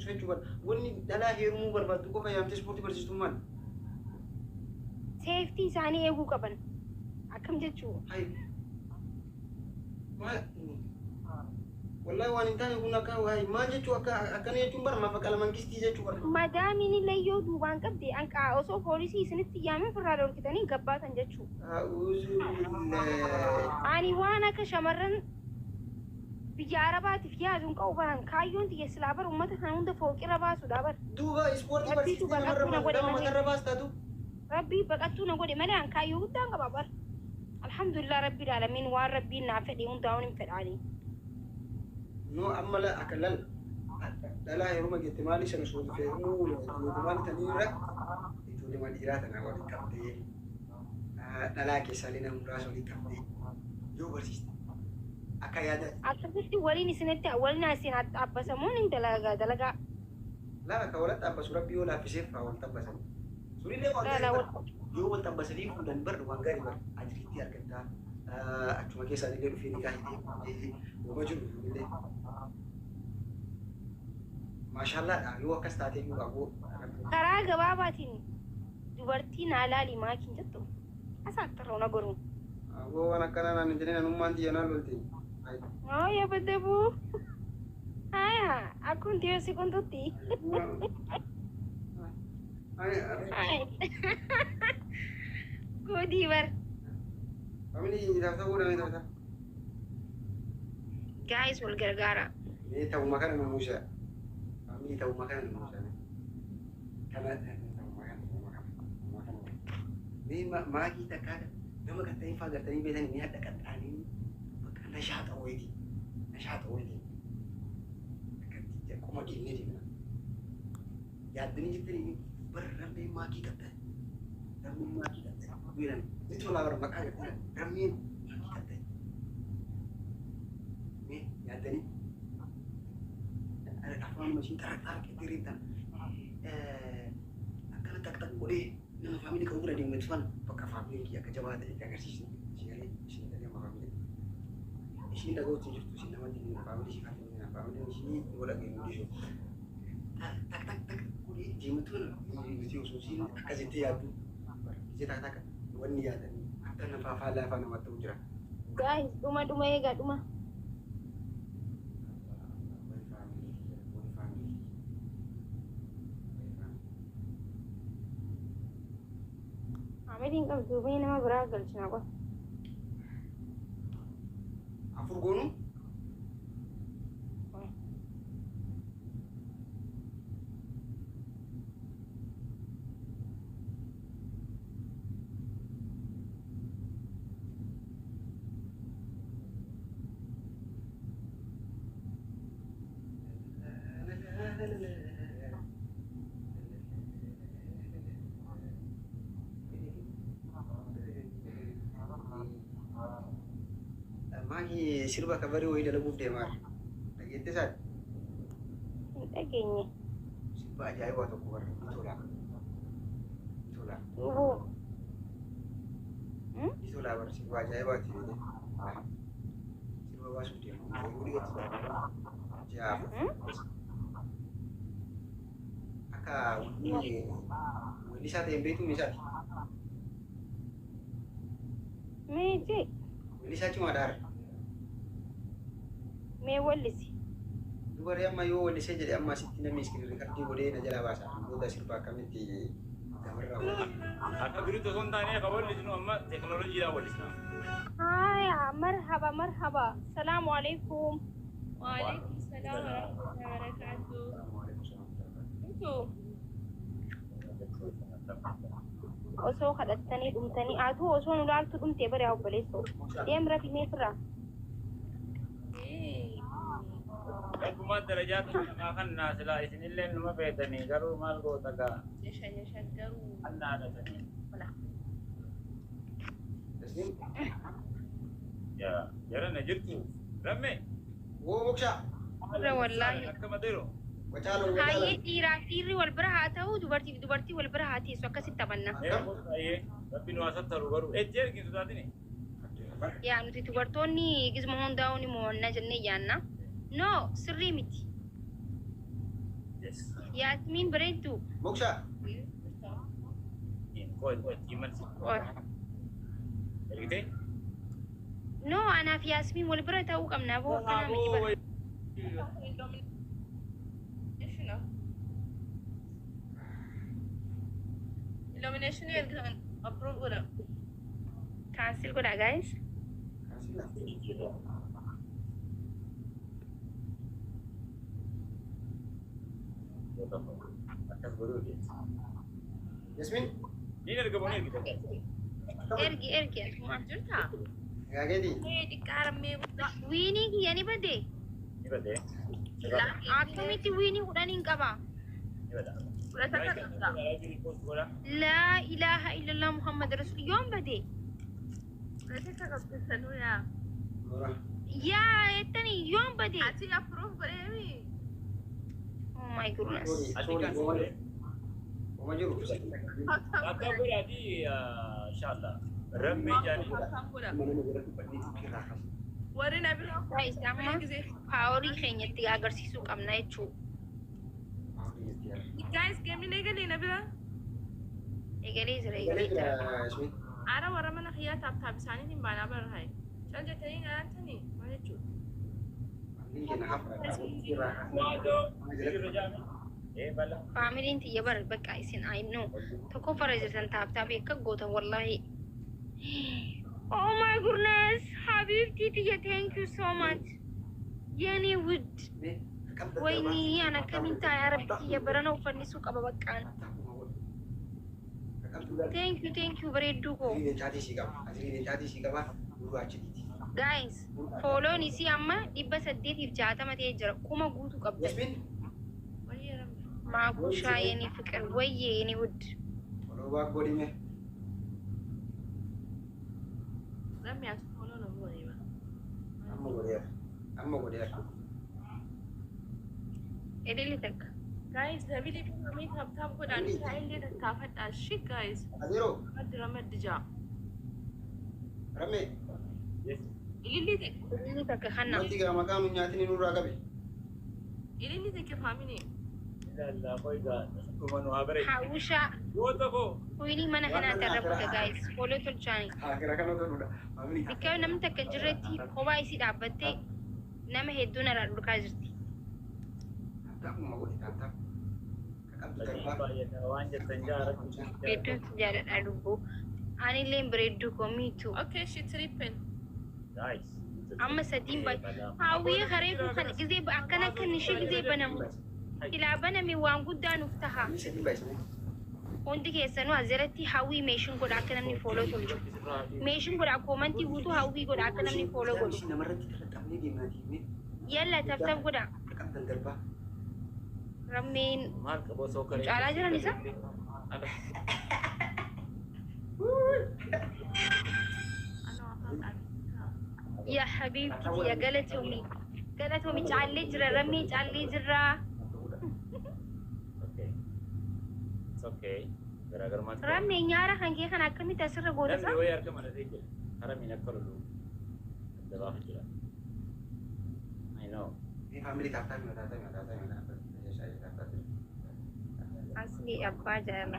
barsiisu jechuu bara. Wanni dhalaa heerumuu barbaaddu qofa yaamtee ispoortii barsiistuun maali? Safety isaanii eeguu qaban. Akkam jechuu? Hay. Maal? Wallahi waan hin taane kun akka hay maal jechuu akka akkana jechuun bara mafaqala mangistii jechuu bara. Madaamiin illee yoo duubaan qabde anqaa osoo poolisii isinitti yaamin firraa dhorkitanii gabbaatan jechuu. A'uuzu billahi. Ani waan akka shamarran biyya Arabaatiif yaadu hin qabu baran kaayyoon tiyya silaa bar ummata kana hunda fooqirra baasuudha bar. Duuba ispoortii Rabbiitu barsiistee namarra baqattuu na godhe nama malee. matarra baastaatu. Rabbii baqattuu na godhe malee an kaayyoo guddaan qaba bar. Alhamdulillah Rabbil Aalamiin waan Rabbiin naa fedhe hundaa'uun hin fedhaani. No amma la akka lal dhalaa heeruma jette maali sana sooti heerumuu maali tanii irra ijoollee dhiiraa tana waliin qabdee dhalaa keessaalee nama muraasa waliin qabdee yoo barsiiste akka yaada. Akkasitti waliin isinitti waliin isin dhaabbasamuun hin dalagaa dalagaa. Laa akka walitti dhaabbasu Rabbi yoo laaffiseef haa wal xabbasanii. Sunillee waan Laa gaarii wal bara yoo wal xabbasanii fuudhan bar waan gaarii bara ajiriitti argattaa achuma keessaan illee dhufee ni gaahitee uuma jiru illee. Maashaallaadha yoo akkas taatee iyyuu aboo. Karaa gabaabaatiin dubartii naa laali maakiin jettu asaattarra na goru. Aboo waan akkanaa naan hin jedhin anummaan xiyya naan lolti. Haya badabuu. Haya akkuma tiyoo si quntutti. Godii bar. Family tap tap godhame tap tap. Guys, wal gargaara. Mee ta'uma kana nu muusa. Family, ta'uma kana nu muusa. Kana ta'uma kana ta'uma kana ta'uma kana. Mee maakii takkaa nama qaxxanii faa gartanii beekanii ni hadha qaxxaanii bakka nashaata wayiiti. Nashaata wayiiti. Akkatti qoma dhiibnee deemna. Yaaddanii jettanii bara rammeen maakii qaxxae. Rammeen maakii qaxxae. Weeran ni tolaa bara maqaa gartanii rammeen maakii qaxxae. Mee yaaddanii afaan mashiin xaraxaa qixxiriin tana akkana taq taq godhee nama family qabu bira deemu tufan bakka familyn kiyya akka jabaa ta'e itti agarsiisni. Isheen galee isheen galee amma family ishiin dhaga'utti hin jirtu, ishiin namatti hin family ishii faatti hin familyn ishii yoo dhaga'e mul'isu tak tak tak godhee deemtu nuti osoo ishiin akkasitti yaaddu ije tak tak wanni yaadanii akka nafaafaa laafaa namatti ta'u jira. Guys, dhuma dhuma eegaa dhuma. Way family, way family, way family. Familyn qabdu mee nama biraa galchina qofa. Afur goonu. Maaki sirba kabarii wayii dalaguuf deemaa jira. Dhageettee isaati? Hin dhageenye. Sirba ajaa'ibaa tokko bara ni tola. Ni tola. Duubuu. Ni tola bara sirba ajaa'ibaati. Sirba baasuuf deema. Yeroo dhiyootti ji'a 4. Akka wanni weellisaa ta'e hin beektuu misaati. Mee jee. Weellisaa cimaadha har'a. Mee wallisi. Dubarri amma yoo wallisee jedhe amma asitti namni screen record godhee na jalaa baasa. Booda sirba akkamitti gamarraa godha. Akka biritti osoo hin taane kan wallisnu amma teekinooloojiidhaan wallisna. Haya, marhaba marhaba. Salaamu alaikum. Waalaikum salaam wa rahmatullahi wa barakatuh. Itu Osoo kadhattanii dhumtanii atuu osoo nu laaltu dhumtee bare obboleessoo. Deem rafi mee firraa. Rabbumaan darajaa tokko namaa kan naa silaa isinillee numa feetanii garuu maal goota gaa Yasha yasha garuu. kan naadhatanii. Wala. Tasniim. Yaa jarana jirtu ramme. Woo bokshaa. Irra wallaahi. Akka mateero. Wacaaloo Hayyee wacaaloo. dhiiraaf dhiirri wal bira haa ta'u, dubartiif dubartii wal bira haa teessu, akkasitti taphanna. Hayyee Rabbi nu hasattaru garuu ejji ergisu taatini. Yaa nuti dubartoonni gizma hundaa'uu ni mo'anna jennee yaanna. No, sirrii miti. Yes. Yaasmiin bareeddu. Moksha. Iman ergitee? No, anaaf Yaasmiin wal bira ta'uu qabna boo, akkanaa miti bara. Illumination. Illumination ergitan approve godha. Cancel godha, guys. Cancel. Akkas godhuu deemsa. Yasmin. Ni ergamu, ni ergite. Ergi, ergi asumaan. Jirta? Gaageeti. Mee xiqqaa rammee guddaa. Winii kiyya ni badee. Ni badee. Akkamitti winii 10 hin qaba? Ni bada. 11 qabda. Laa ilaaha illallah Muhammad Rasul, yoom badee? 11 qabda sanuu yaa. Nora. Yaa jettanii, yoom badee? Ati approve godheemi. Oh my goodness. Sorry, sorry. Oma jiru. Akka godhaati, inshallah. Rammee jaanii. Tap godha. Mana nama biratti badnee irraa kaasa. Warri na bira Guys, amma powerii keenyatti agarsiisuu qabna jechuudha. Guys, gameni eegalee na bira. Egalee jira, egalee jira. Yasmin. Ara warra mana kiyyaa tap tap isaaniitiin baanaa bara haye. Cal jettanii nyaatanii maal jechuudha? Inni kenna hafa irraa kaasa. Waadoo. Ee bala. Familyn tiyya bara bakka isin, I know, tokkoffarra jirtan, tap tapii akka gootan wallahi. Oh my goodness, habibti tiyya, thank you so much. የኔ ውድ፣ ወይኔ ያን akkamiin ta'a yaa rabbi kiyya, barana uffannisuu qaba baqqaan. Thank you, thank you, bareedduu koo. Leencaatii sii qaba. Ati leencaatii sii qaba. Gurraachitiiti. Guys, follown isii amma 860 ta'ee jira. 1000 guutuu qabda. Yasmin. Wayyee rabbi. ማኩሻ የኔ ፍቅር፣ ወዬ የኔ ውድ። Follow back godhime. Namni as follow na godhe ba. Amma godheera. Amma godheera. Ilili takka. Guys, double fi tap tap godhaan isaa illee tattaafadhaa. Shi guys. Azeeroo. Ramaddi ramaddi jaa. Rammee. Yes. Ililli takka. Ilili takka kanna. Wanti gaa maqaa nu nyaatiin nurraa qabe. Ililli takka family. Ilaallaa koo egaa dhuma nu haa bareedu. Hawusha Goota koo. Winii mana kanaatti irra buta, guys. Follow tolchaani. Haa, kana toludha. Family. Bikka namni takka hin jirretti kophaa isii dhaabbattee nama hedduu narraa dhorkaa jirti. Taphuma godhe, tap tap. Qabdu darbaa. Baay'ee waan jettan jaaratti. Hedduun si jaaladha lubbuu. Anillee bareedduu koo miitu. Okay, she tripping. Guys. Amma sadiin baay'ee. Hawwii kareefu kan gizee akkana kan ishee gizee banamu. Silaa baname waan guddaa nuuf taha. Inni sadii baay'isne. Hundi keessanuu asirratti hawwii mention godha akka namni follow tolchu. Mention godha, commentii guutuu hawwii godha akka namni follow godhu. Ishii namarratti xaxxabnee deemnaa deemnee. Yalla, tap tap godha. Qabdan darbaa. Rammeen Maal qabu osoo karee. caalaa jiran isa? Ana afaan qabi. Yaa habiibti tiyya, galatoomi. Galatoomi, caallee jira, rammee caallee jira. Okay. It's okay. Garaagarummaa xiqqoo. Rammee, nyaara kan kee kana akkamitti asirra gootasa? Namni wayii harka malatee jira. Haramiin akka lolu adda baafa jira. I know. Mee family, tap tap tap tap tap tap. Tap tap. Asli abbaa jaalala.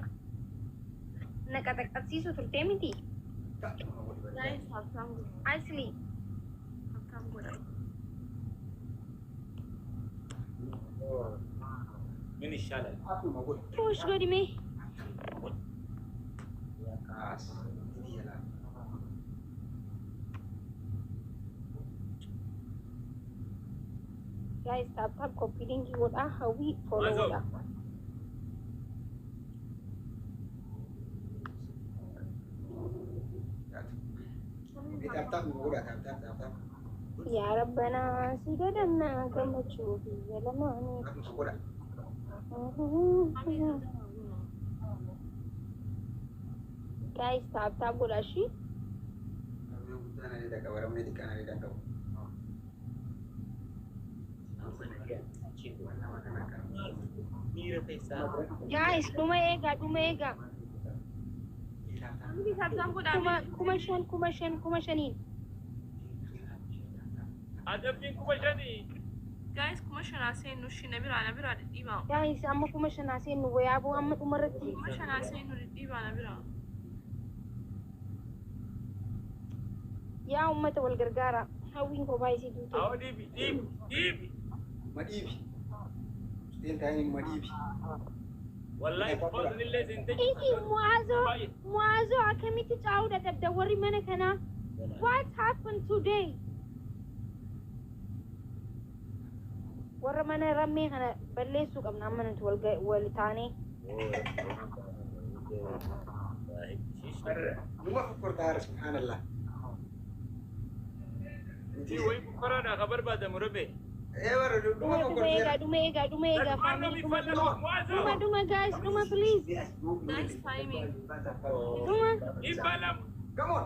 Na qaxaqabsiisu turtee miti? Taphuma godhe. Guys, tap tap godha. Asli. Tap tap godha. Min ishaala. Taphuma godhe. Push godhi mee. Kaas. Didi jalaa. Guys, tap tap, copy link godhaa, hawwii follow Mazo. godhaa. Mee tap tap godhaa, tap tap tap tap. Yaa Rabbanaa, si kadhannaa gammachuu biyya lamaanii. Taphuma godhaa. Guys, tap tap godhaa shi. Rammee guddaan areeda qaba. Rammee xiqqaan areeda hin qabu. Nama kana kana. Miira keessaa. Guys, dhuma eegaa, dhuma eegaa. Family, tap tap godha. 5,000, 5,000, 5,000n. Adabbiin 5,000. Guys, 5,000 seennu shi na biraa na biraa dhidhiibaa. Guys, amma 5,000 seennu wayaaboo amma dhumarratti. 5,000 seennu dhidhiibaa na biraa. Yaa ummata wal gargaara. Hawwiin kophaa isii duute. Awwa dhiibi dhiibi dhiibi. Ma dhiibi. Usteen taa'anii ma dhiibi. Wallahi kubbaa seente. Isi Mu'aazoo Mu'aazoo akkamitti caa'uu dadhabda warri mana kanaa? What happened today? Warra mana rammee kana balleessuu qabna amma nuti wal wal taanee. Numa fokkortaa subhaanallah. Wayi fokkoraadhaa ka barbaadamu rabe. Ee warra Dhuma dhuma dhuma eegaa fokkorteera. Dhuma eegaa dhuma eegaa family dhuma dhuma dhuma dhuma guys, dhuma please. Nice timing. Dhuma. 200. Come on.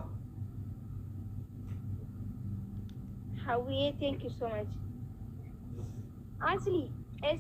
Hawwiye, thank you so much. Asli.